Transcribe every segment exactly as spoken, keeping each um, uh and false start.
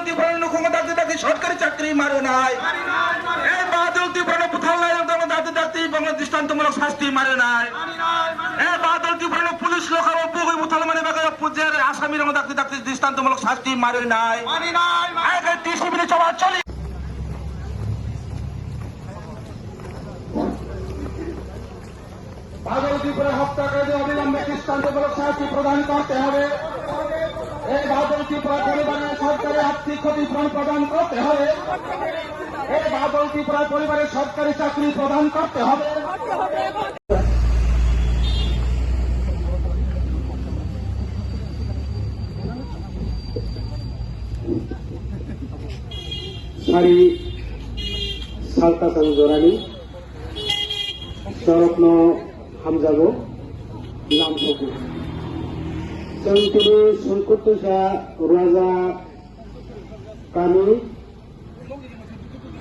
Tiprano nukhungo dakti dakti sorkari chakri marinai. Ei Badal Tiprano butharlairok dakti dakti bono dristontomulok sasti marinai. Ei Badal Tiprano police lokao bugwi butharmani bagwi pujer asamirokno dakti dakti dristontomulok sasti marinai. Ei T C B ni choba choli. বাদল ত্রিপুরা হত্যাকারীদের অবিলম্বে দৃষ্টান্তমূলক শাস্তি প্রদান করতে হবে। এই বাদল ত্রিপুরা পরিবারের সরকারি আর্থিক ক্ষতিপূরণ প্রদান করতে হবে। এই বাদল ত্রিপুরা পরিবারের সরকারি চাকরি প্রদান করতে হবে। Sari salta sang jorani sorokno hamjago, lamsogo. Chwng tini Songkuttusa Ruaja kami,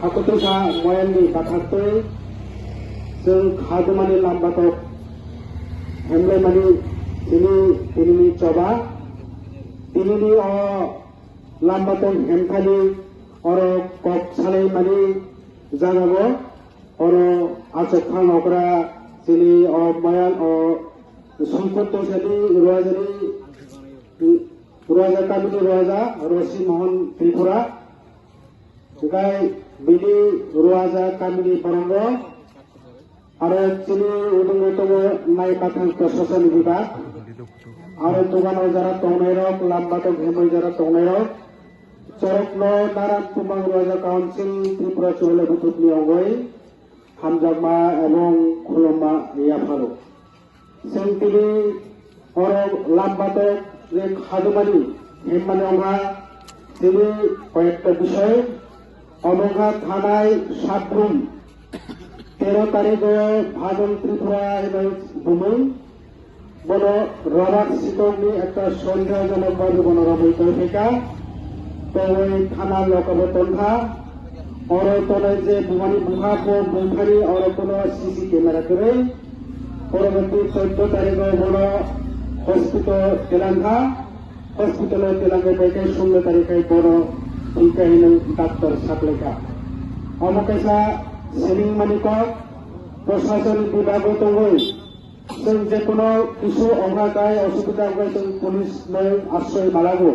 Hakuttusa Moyangni bathaktwi chwng khadumani lambatok hemlaimani tini, tinini choba. Tinini o lambatok hemthani oro kok salaimani jagao oro achuk phang okra chini o Moyang o Songkuttusani Ruajani, Ruaja kamini Ruaja Rosi Mohan Tripura, hwnkhe bini Ruaja kamini borok rok, aro chini udungo tongo nai bathang prosasoni bibak, aro dogano jara tongnairok, lambatok hemwi jara tongnairok, chorokno Naran Tumang Ruaja Council Tripura Chubale Buthukni ongoi hamjakma ebong khulumma yapharo. Chwng tini oro lambatok je khadumani hemmani wngkha tini koyekta bisoi, omo wngkha thanai Sabrum tero tarikh o Bhadon Tripura hinwi bumung. Bono robar sikokni ekta sondehojonok bhabe bono romwi tongphikha, tongwi thana lokabo tongkha. Oro tonwi je bumani bupha bo bumphani oro bono C C camera kwrwi. Poroborti chauddho tarikho bono hospital twlangkha. Hospital o twlangwi bai khe sumno tarikh khai bono thwikha hinwi doctor saklaikha. Omo kaisa siningmani kok, proshasoni bibago tongwi Chwng je kono kisu ongkha tai osubida wngkha chwng police noi asroi malago.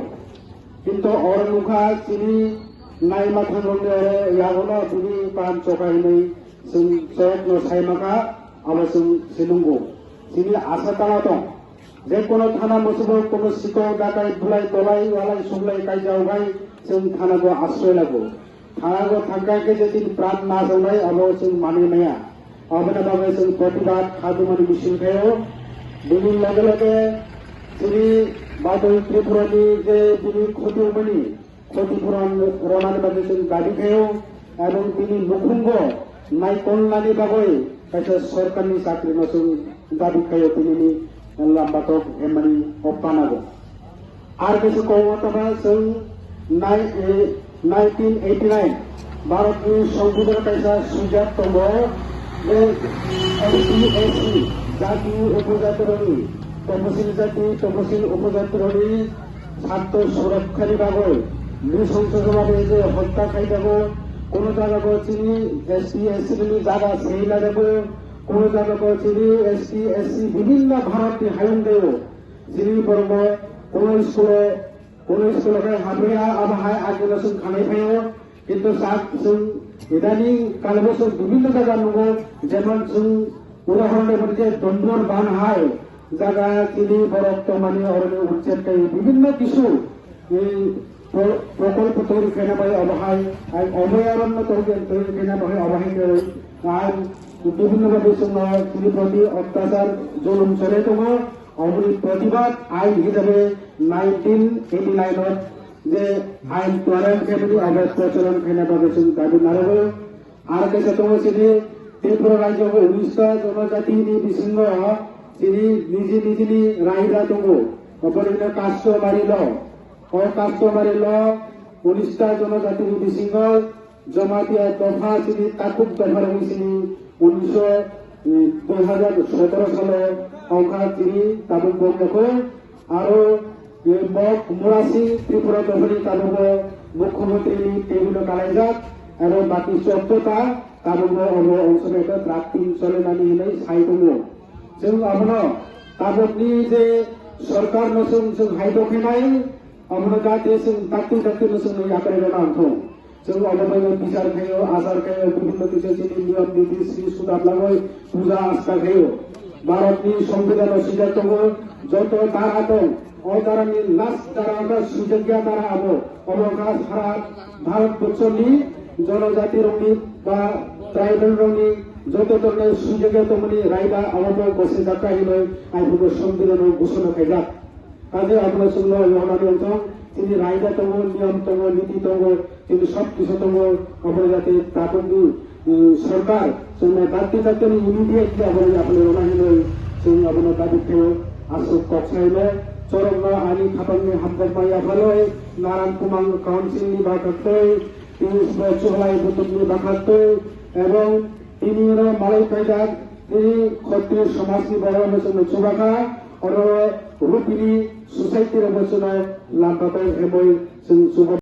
Kintu oro nukha chini naima thangrokni oro yagono bini kaham chokha hinwi chwng chorokno saimakha, abo chwng sinungo. Chini asa tangma tong. Je kono thana musubo kono sikok dakai bulai tolai walai suglai kaijao bai chwng thanago asroi lago. Thanago thangkha khe je chini pran nasangnai abo chwng manwi maya. Aboni bagwi chwng protibad khadumani misil khaio. Bini loge loge chini Badal Tripurani je bini khoti wngmani khoti puron ronani bagwi chwng dabi khaio. Ebong bini nukhungo naikolnani bagwi kaisa sorkarni chakrino chwng dabi khaio tinini lambatok hemmani o panago. Ar kaisa kokma tongkha chwng nai-, eh, nineteen eighty nine Bharatni Songbidan kaisa swijak tongo, je S T S C jati upojati rokni, toposil jati, toposil upojati rokni sartho surokkha ni bagwi nrisongso joma bai je hotya khai jago, kono jaga bo chini S T S C ni jaga sei lai jago, kono jaga bo chini S T S C bibhinno Bharat ni hayung deo chini borok bo kono school o Police kolokai hapya abo hai ageno chwng khanai phaio, kintu sak chwng idani kalbo chwng bibhinno jaga nungo, jemon chwng udahoron de je Dondur ban hai jaga chini borok tongmani oroni uchet kai bibhinno kisu, eh, pro-, prokolpo toiri khaina bai abo hai, ai oboyaronno toiri, toiri khaina bai abo hai khe, ai bibhinno bhabe chwngno chini proti otyachar, julum chole tongo. Oboni protibad ain hisabe nineteen eighty nine o je ain twaran khaimani abo procholon khaina bagwi chwng dabi narago. Aro kaisa tongo chini Tripura rajyo bo unista jonojati ni bisingo chini niji niji ni raida tongo. Oboni hino customary law. O customary law unista jonojati ni bisingo Jamatia dopha chini takhuk dopha rokni chini unisho, eh, dui hajar sotoro salo ongkha chini tabuk bo mokol. Aro Mok Murasing Tripura dophani tabukbo Mukhyamantri ni table o kalaijak, aro baki chwddo ta tabukbo obo onsonai khe drafting cholenani hinwi sai tongo. Chwng abono tabukni je sorkar no chwng, chwng hai dokhe nai, abono jate chwng dakti dakti no chwng nwi yakarwi rwna wngthung. Chwng obo bai bichar khaio, achar khaio, bibhinno kisa chini niyom niti sri sudap lagoi puja asta khaio. Bharatni Songbidan o swijak tongo, joto dara tong, o dara ni last dara wngkha swijakya dara abo. Obo wngkha sara Bharat borso ni jonojati rok ni ba tribal rok ni joto dol ni swijakya tongmani raida abo bo gose jakya hinwi aiphugo Songbidan o ghoshona khaijak. Kaje abono chwngno yohonani wngthong, chini raida tongo, niyom tongo, niti tongo, chini sob kisu tongo, abono jate tabukni, eh, sorkar chwngno dakti dakti ni immediately abono yapharwi rwna hinwi chwng abono dabi khaio. Aswk kok saino chorokno ani khapangni hamjakma yapharwi Naran Kumang Council ni bakhaktwi, Piyush Bai Chuhlai Butukni bakhaktwi, ebong tini oro malai paijak tini Khatri somajni borok no chwngno chubakha, oro Rupini society rokno chwngno lampa pai hemoi chwng chuba.